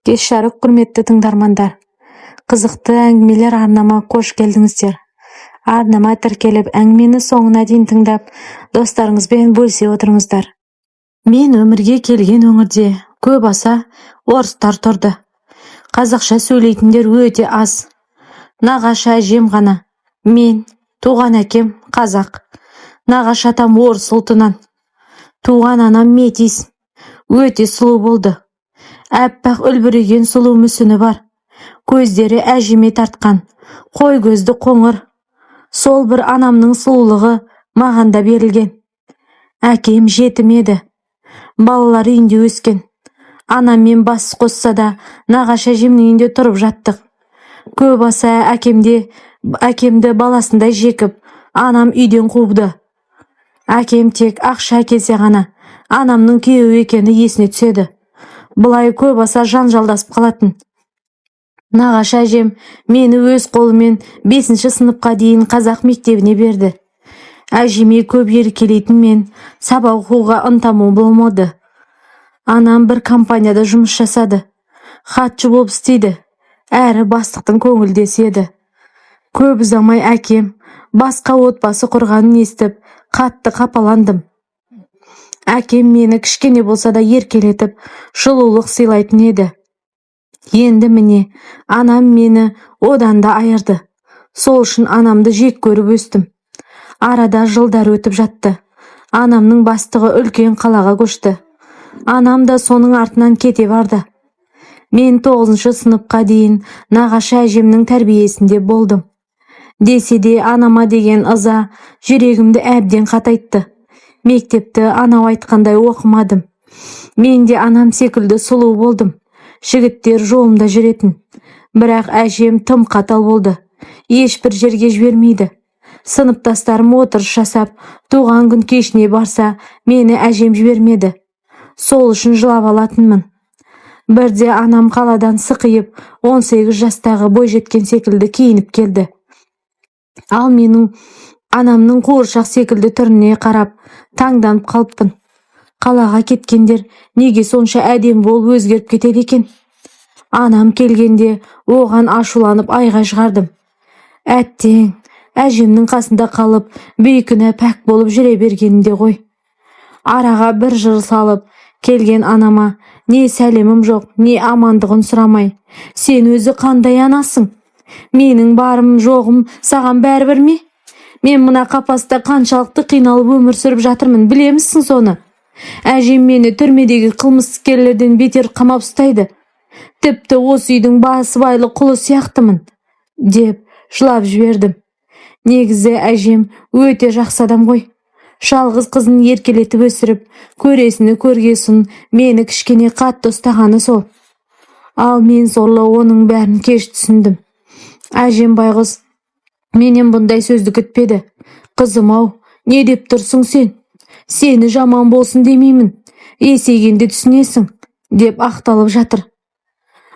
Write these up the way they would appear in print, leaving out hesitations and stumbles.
Кеш жарық, құрметті тыңдармандар! Қызықты әңгімелер арнама қош келдіңіздер. Арнама тіркеліп, әңгімені соңына дейін тыңдап, достарыңызбен бөлісе отырыңыздар. Мен өмірге келген өңірде көп аса орыстар тұрды. Қазақша сөйлейтіндер өте аз. Нағашы әжем ғана, мен, туған әкем қазақ. Нағашы атам орыс ұлтынан. Туған анам метис. Өте сұлу болды. Әппақ үлбіреген сұлу мүсіні бар. Көздері әжеме тартқан. Қой көзді қоңыр. Сол бір анамның сұлулығы маған да берілген. Әкем жетім еді. Балалар үйінде өскен. Анаммен бас қосса да, нағашы әжемнің үйінде тұрып жаттық. Көп аса әкемді баласындай жекіп, анам үйден қуды. Әкем тек ақша әкелсе ғана анамның күйеуі екені есіне түседі. Былай көп аса жанжалдасып қалатын. Нағашы әжем мені өз қолымен 5-сыныпқа дейін қазақ мектебіне берді. Әжеме көп еркелейтін мен сабақ оқуға ынтам болмады. Анам бір компанияда жұмыс жасады. Хатшы болып істейді. Әрі бастықтың көңілдесі еді. Көп ұзамай әкем басқа отбасы құрғанын естіп, қатты қапаландым. Әкем мені кішкене болса да еркелетіп, жылулық сыйлайтын еді. Енді міне, анам мені одан да айырды. Сол үшін анамды жек көріп өстім. Арада жылдар өтіп жатты. Анамның бастығы үлкен қалаға көшті. Анам да соның артынан кете барды. Мен 9-сыныпқа дейін нағашы әжемнің тәрбиесінде болдым. Десе де, анама деген ыза жүрегімді әбден қатайтты. Мектепті анау айтқандай оқымадым. Мен де анам секілді сұлу болдым. Жігіттер жолымда жүретін. Бірақ әжем тым қатал болды. Ешбір жерге жібермейді. Сыныптастарым отырыс жасап, туған күн кешіне барса, мені әжем жібермеді. Сол үшін жылап алатынмын. Бірде анам қаладан сықиып, 18 жастағы бойжеткен секілді киініп келді. Ал менің анамның қуыршақ секілді түріне қарап, таңданып қалыппын. Қалаға кеткендер неге сонша әдемі болып өзгеріп кетеді екен? Анам келгенде оған ашуланып айғай шығардым. Әттең, әжемнің қасында қалып, бейкүнә пәк болып жүре бергенімде ғой. Араға бір жыл салып келген анама не сәлемім жоқ, не амандығын сұрамай: «Сен өзі қандай анасың? Менің барым жоғым саған бәрібір ме? Мен мына қапаста қаншалықты қиналып өмір сүріп жатырмын, білемісің соны? Әжем мені түрмедегі қылмыскерлерден бетер қамап ұстайды. Тіпті осы үйдің басыбайлы құлы сияқтымын», – деп жылап жібердім. Негізі әжем өте жақсы адам ғой. Жалғыз қызын еркелетіп өсіріп, көресіні көргесін мені кішкене қатты ұстағаны сол. Ал мен сорлы оның бәрін кеш түсіндім. Әжем байғұс менен бұндай сөзді күтпеді. «Қызым-ау, не деп тұрсың сен? Сені жаман болсын демеймін. Есейгенде түсінесің», – деп ақталып жатыр.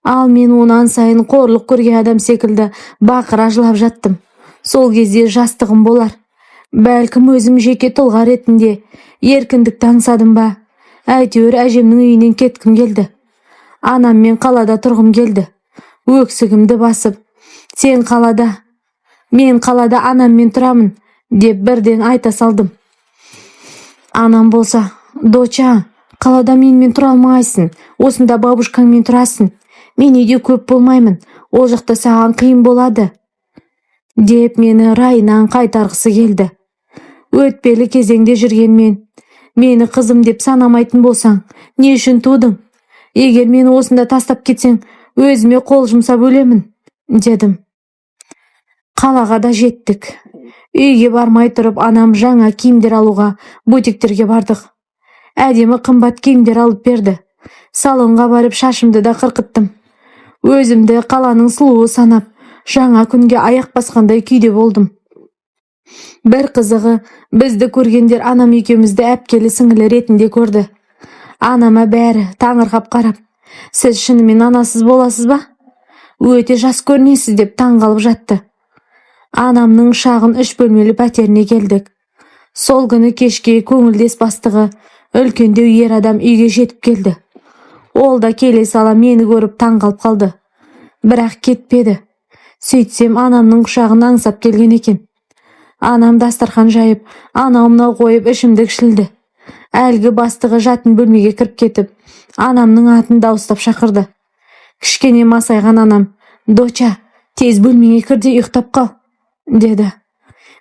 Ал мен онан сайын қорлық көрген адам секілді бақыра жылап жаттым. Сол кезде жастығым болар. Бәлкім, өзім жеке тұлға ретінде еркіндікті аңсадым ба? Әйтеуір әжемнің үйінен кеткім келді. Анаммен қалада тұрғым келді. Өксігімді басып, «Сен қалада, мен қалада анаммен тұрамын», – деп бірден айта салдым. Анам болса: «Доча, қалада менімен тұра алмайсың, осында бабушкаңмен тұрасың. Мен үйде көп болмаймын, ол жақта саған қиын болады», – деп мені райынан қайтарғысы келді. Өтпелі кезеңде жүрген мен: «Мені қызым деп санамайтын болсаң, не үшін тудың? Егер мені осында тастап кетсең, өзіме қол жұмсап өлемін», – дедім. Қалаға да жеттік. Үйге бармай тұрып, анам жаңа киімдер алуға бутиктерге бардық. Әдемі қымбат киімдер алып берді. Салонға барып шашымды да қырқыттым. Өзімді қаланың сұлуы санап, жаңа күнге аяқ басқандай күйде болдым. Бір қызығы, бізді көргендер анам екеумізді әпкелі сіңілі ретінде көрді. Анама бәрі таңырқап қарап: «Сіз шынымен анасыз боласыз ба? Өте жас көрінесіз», – деп таңғалып жатты. Анамның шағын 3 бөлмелі пәтеріне келдік. Сол күні кешке көңілдес бастығы, үлкендеу ер адам үйге жетіп келді. Ол да келе сала мені көріп таң қалып қалды. Бірақ кетпеді. Сөйтсем, анамның құшағын аңсап келген екен. Анам дастархан жайып, анау-мынау қойып, ішімдік ішілді. Әлгі бастығы жатын бөлмеге кіріп кетіп, анамның атын дауыстап шақырды. Кішкене масайған анам: «Доча, тез бөлмеңе кір де ұйықтап қал», – деді.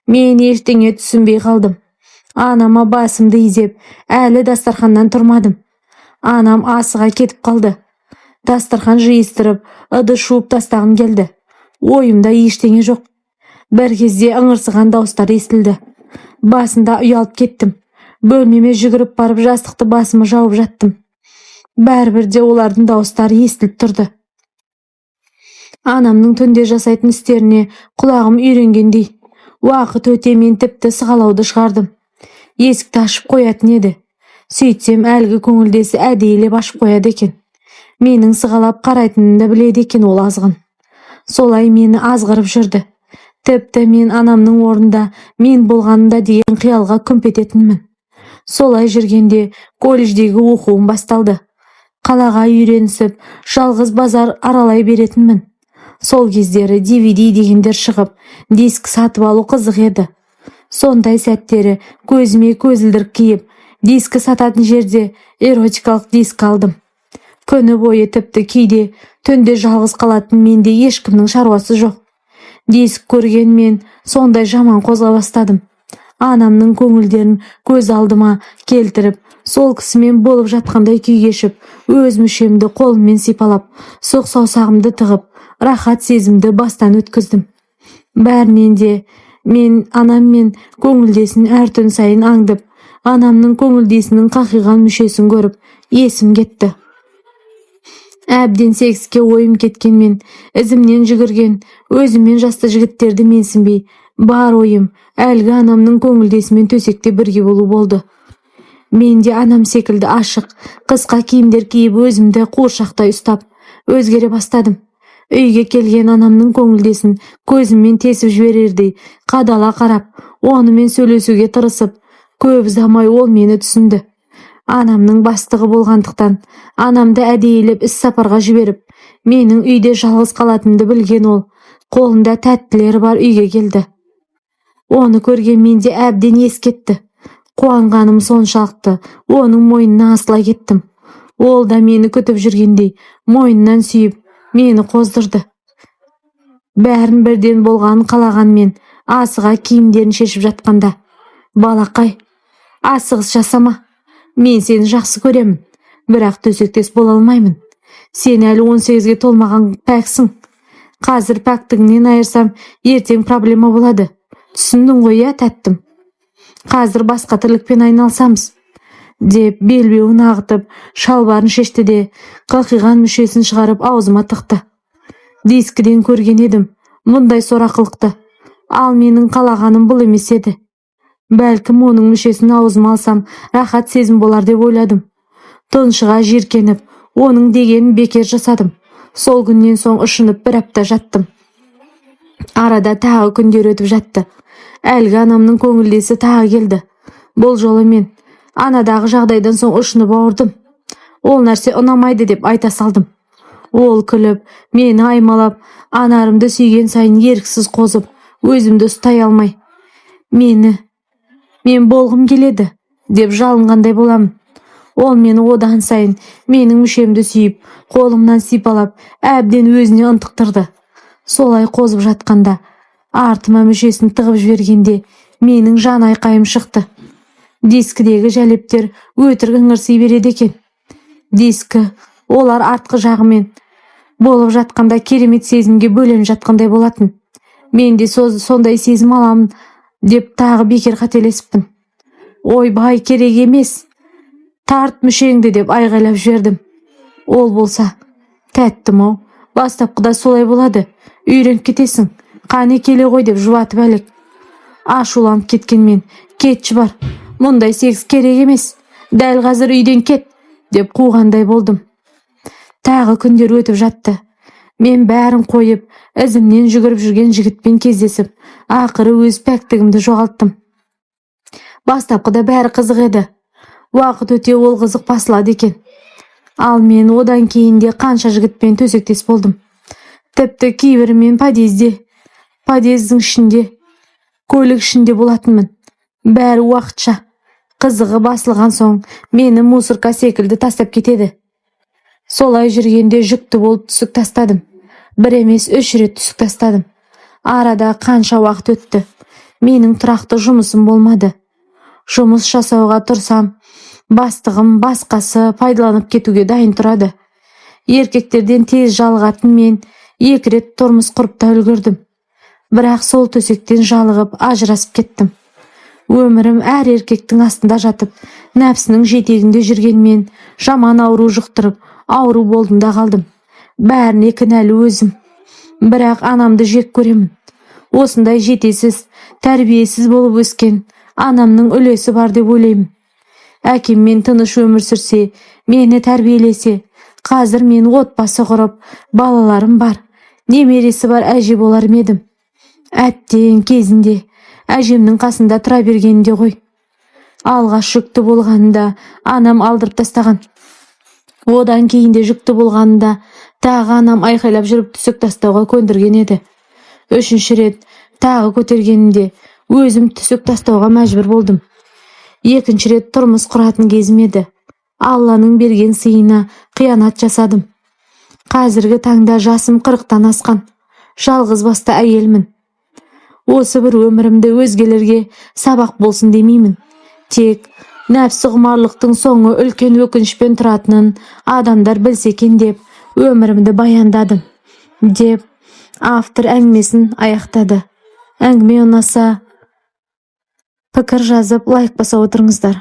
Мен ештеңе түсінбей қалдым. Анама басымды изеп, әлі дастарханнан тұрмадым. Анам асыға кетіп қалды. Дастархан жиыстырып, ыдыс жуып тастағым келді. Ойымда ештеңе жоқ. Бір кезде ыңырсыған дауыстар естілді. Басында ұялып кеттім. Бөлмеме жүгіріп барып, жастықты басыма жауып жаттым. Бәрібір де олардың дауыстары естіліп тұрды. Анамның түнде жасайтын істеріне құлағым үйренгендей. Уақыт өте мен тіпті сығалауды шығардым. Есікті ашып қоятын еді. Сөйтсем, әлгі көңілдесі әдейілеп ашып қояды екен. Менің сығалап қарайтынымды біледі екен ол азғын. Солай мені азғырып жүрді. Тіпті мен анамның орнында мен болғанымда деген қиялға күмп ететінмін. Солай жүргенде колледждегі оқуым басталды. Қалаға үйренісіп, жалғыз базар аралай беретінмін. Сол кездері DVD дегендер шығып, диск сатып алу қызық еді. Сондай сәттері көзіме көзілдірік киіп, дискі сататын жерде эротикалық диск алдым. Күні бойы, тіпті кейде түнде жалғыз қалатын менде ешкімнің шаруасы жоқ. Диск көрген мен сондай жаман қозға бастадым. Анамның көңілдерін көз алдыма келтіріп, сол кісімен болып жатқандай күй кешіп, өз мүшемді қолыммен сипалап, сұқ саусағымды тығып, рахат сезімді бастан өткіздім. Бәрінен де мен анам мен көңілдесін әр түн сайын аңдып, анамның көңілдесінің қақиған мүшесін көріп, есім кетті. Әбден секске ойым кеткенмен, ізімнен жүгірген өзіммен жасты жігіттерді менсінбей, бар ойым әлгі анамның көңілдесімен төсекте бірге болу болды. Мен де анам секілді ашық, қысқа киімдер киіп, өзімді қуыршақтай ұстап, өзгере бастадым. Үйге келген анамның көңілдесін көзіммен тесіп жіберердей қадала қарап, онымен сөйлесуге тырысып, көп ұзамай ол мені түсінді. Анамның бастығы болғандықтан, анамды әдейілеп іс сапарға жіберіп, менің үйде жалғыз қалатынымды білген ол қолында тәттілері бар үйге келді. Оны көрген менде әбден ес кетті. Қуанғаным соншалықты, оның мойнына асыла кеттім. Ол да мені күтіп жүргендей мойнынан сүйіп, мені қоздырды. Бәрін бірден болғанын қалаған мен асыға киімдерін шешіп жатқанда: «Балақай, асығыс жасама. Мен сені жақсы көремін, бірақ төсектес бола алмаймын. Сен әлі 18-ге толмаған, пәксің. Қазір пәктігіңнен айырсам, ертең проблема болады. Түсіндің ғой, иә, тәттім? Қазір басқа тірлікпен айналысамыз», – деп белбеуін ағытып, шалбарын шешті де, қылқиған мүшесін шығарып, аузыма тықты. Дискіден көрген едім мұндай сорақылықты, ал менің қалағаным бұл емес еді. Бәлкім, оның мүшесін аузыма алсам, рахат сезім болар деп ойладым. Тұншыға жиіркеніп, оның дегенін бекер жасадым. Сол күннен соң ұшынып бір апта жаттым. Арада тағы күндер өтіп жатты. Әлгі анамның көңілдесі тағы келді. Бұл жолы мен анадағы жағдайдан соң ұшынып ауырдым, ол нәрсе ұнамайды деп айта салдым. Ол күліп, мені аймалап, анарымды сүйген сайын еріксіз қозып, өзімді ұстай алмай, мені мен болғым келеді деп жалынғандай боламын. Ол мені одан сайын менің мүшемді сүйіп, қолымнан сипалап, әбден өзіне ынтықтырды. Солай қозып жатқанда артыма мүшесін тығып жібергенде, менің жан айқайым шықты. Дискідегі жәлептер өтірік ыңырси береді екен. Дискі олар артқы жағымен болып жатқанда керемет сезімге бөленіп жатқандай болатын. Мен де сондай сезім аламын деп тағы бекер қателесіппін. «Ойбай, керек емес, тарт мүшеңді!» деп айғайлап жібердім. Ол болса: «Тәттім ау, бастапқыда солай болады, үйреніп кетесің, қане, келе ғой», – деп жұбатып әлек. Ашуланып кеткен мен: «Кетші бар, мұндай секс керек емес, дәл қазір үйден кет!» деп қуғандай болдым. Тағы күндер өтіп жатты. Мен бәрін қойып, ізімнен жүгіріп жүрген жігітпен кездесіп, ақыры өз пәктігімді жоғалттым. Бастапқыда бәрі қызық еді. Уақыт өте ол қызық басылады екен. Ал мен одан кейін де қанша жігітпен төсектес болдым. Тіпті кейбірімен подъездің ішінде, көлік ішінде болатынмын. Бәрі уақытша. Қызығы басылған соң мені мусорка секілді тастап кетеді. Солай жүргенде жүкті болып түсік тастадым. Бір емес, 3 рет түсік тастадым. Арада қанша уақыт өтті. Менің тұрақты жұмысым болмады. Жұмыс жасауға тұрсам, бастығым басқасы пайдаланып кетуге дайын тұрады. Еркектерден тез жалығатын мен 2 рет тұрмыс құрып та үлгердім. Бірақ сол төсектен жалығып ажырасып кеттім. Өмірім әр еркектің астында жатып, нәпсінің жетегінде жүрген мен жаман ауру жұқтырып, ауру болдым да қалдым. Бәріне кінәлі өзім. Бірақ анамды жек көремін. Осындай жетесіз, тәрбиесіз болып өскен анамның үлесі бар деп ойлаймын. Әкеммен тыныш өмір сүрсе, мені тәрбиелесе, қазір мен отбасы құрып, балаларым бар, немересі бар әже болар ма едім. Әттең, кезінде әжемнің қасында тұра бергенінде ғой. Алғаш жүкті болғанында анам алдырып тастаған. Одан кейін де жүкті болғанында тағы анам айқайлап жүріп түсік тастауға көндірген еді. 3-ші рет тағы көтергенімде өзім түсік тастауға мәжбүр болдым. 2-ші рет тұрмыс құратын кезім еді. Алланың берген сыйына қиянат жасадым. Қазіргі таңда жасым 40-тан асқан. Жалғыз басты әйелмін. Осы бір өмірімді өзгелерге сабақ болсын демеймін. Тек нәпсі құмарлықтың соңы үлкен өкінішпен тұратынын адамдар білсе екен деп өмірімді баяндадым, деп автор әңгімесін аяқтады. Әңгіме ұнаса, пікір жазып, лайк баса отырыңыздар.